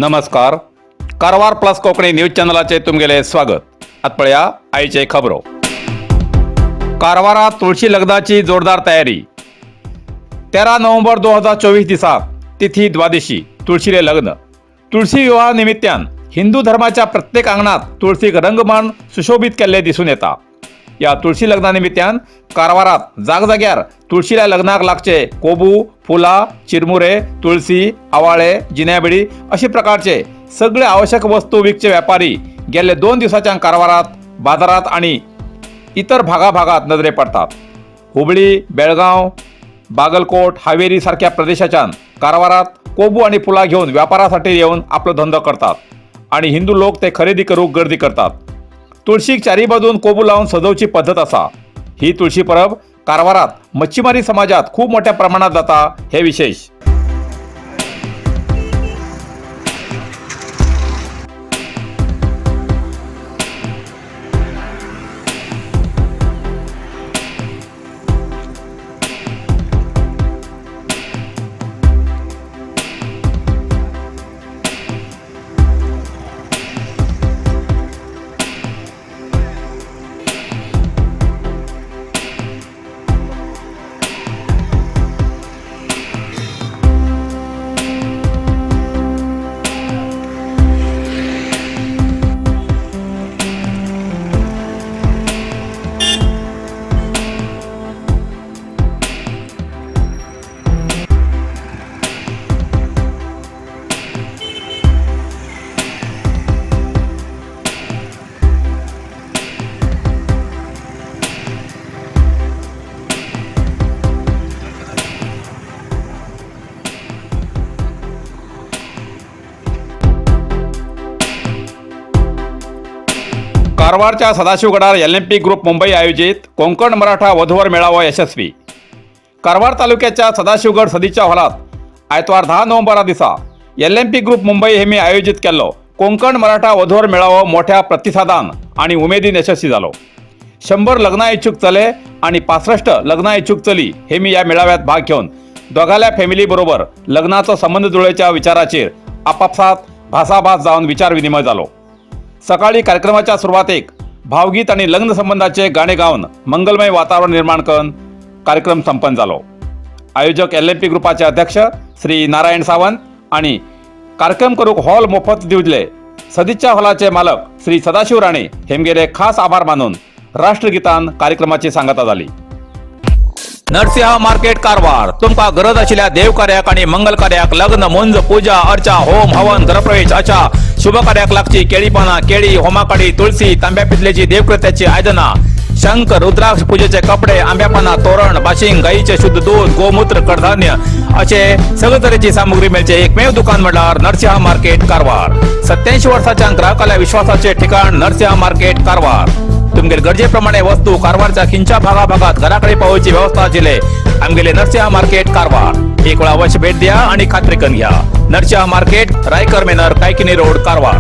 नमस्कार, Karwar plus Konkani news चॅनलाचे तुमगेले स्वागत. आत पळया आयचे खबरो. कारवारात तुळशी लग्नाची जोरदार तयारी. 13 नोव्हेंबर 2024 दिसा तिथी द्वादशी, तुळशीले लग्न. तुळशी विवाह निमित्तान हिंदू धर्माच्या प्रत्येक आंगणात तुळशीक रंगमान सुशोभित केल्ले दिसून येता. या तुळशी लग्ना निमित्तान कारवारात जागजाग्यार तुळशील्या लग्नाक लागचे कोबू, फुलां, चिरमुरे, तुळसी, आवाळे, जिन्याबिडी अशे प्रकारचे सगळे आवश्यक वस्तू विकचे व्यापारी गेल्ले 2 दिवसाच्या कारवारात बाजारात आणि इतर भागाभागात नजरे पडतात. हुबळी, बेळगाव, बागलकोट, हावेरी सारख्या प्रदेशाच्यान कारवारात कोबू आणि फुलां घेऊन व्यापारासाठी येऊन आपलो धंदो करतात आणि हिंदू लोक ते खरेदी करूक गर्दी करतात. तुळशीक चारी बाजून कोबू लावून सजोवची पद्धत आसा. ही तुळशी परब कारवारात मच्छीमारी समाजात खूप मोठ्या प्रमाणात जाता हे विशेष. कारवारच्या सदाशिवगडार L M P group Mumbai आयोजित कोंकण मराठा वधूवर मेळावा यशस्वी. कारवार तालुक्याच्या सदाशिवगड सदीच्या हॉलात आयतवार 10 नोव्हेंबरा दिसा L M P group Mumbai हेमी आयोजित केल्लो कोंकण मराठा वधूवर मेळावो मोठ्या प्रतिसादान आणि उमेदीन यशस्वी जालो. 100 लग्ना इच्छुक चले आणि 65 लग्ना इच्छुक चली हे मी या मेळाव्यात भाग घेऊन दोघाल्या फॅमिली बरोबर लग्नाचो संबंध जुळोवच्या विचाराचेर आपापसात भासाभास जावन विचार विनिमय जालो. सकाळी कार्यक्रमाच्या सुरवातेक भावगीत आणि लग्न संबंधाचे गाणे गावन मंगलमय वातावरण निर्माण करून कार्यक्रम संपन्न झालो. आयोजक एल एम पी ग्रुपाचे अध्यक्ष श्री नारायण सावंत आणि कार्यक्रम करूक हॉल मोफत दिवले सदिच्छा हॉलाचे मालक श्री सदाशिव राणे हेमगेले खास आभार मानून राष्ट्रगीतान कार्यक्रमाची सांगता झाली. नरसिंह मार्केट कारवार. तुमका गरज आशिल्ल्या देवकार्याक आणि मंगल कार्याक, लग्न, मुंज, पूजा अर्चा, होम हवन, गृहप्रवेश अशा शुभ कार्याक लागची केळी पाना, केळी, होमाकाडी, तुळसी, तांब्या पितलेची देवकृत्याची आयदना, शंख, रुद्राक्ष, पूजेचे कपडे, आंब्या पाना, तोरण, बाशिंग, गाईचे शुद्ध दूध, गोमूत्र, कडधान्य असे सगळे तरेची सामुग्री मेळचे एकमेव दुकान म्हणल्यार नरसिंह मार्केट कारवार. 87 वर्साच्या ग्राहकाला विश्वासाचे ठिकाण नरसिंह मार्केट कारवार. तुमगेले गरजेप्रमाणे वस्तू कारवारच्या खिंच्या भागाभागात घराकडे पावोवची व्यवस्था आशिल्ले आमगेले नरसिंह मार्केट कारवार. एक वेळा अवश्य भेट द्या आणि खात्री करून घ्या. नरसिंह मार्केट, रायकर मेनर, कायकिनी रोड, कारवार.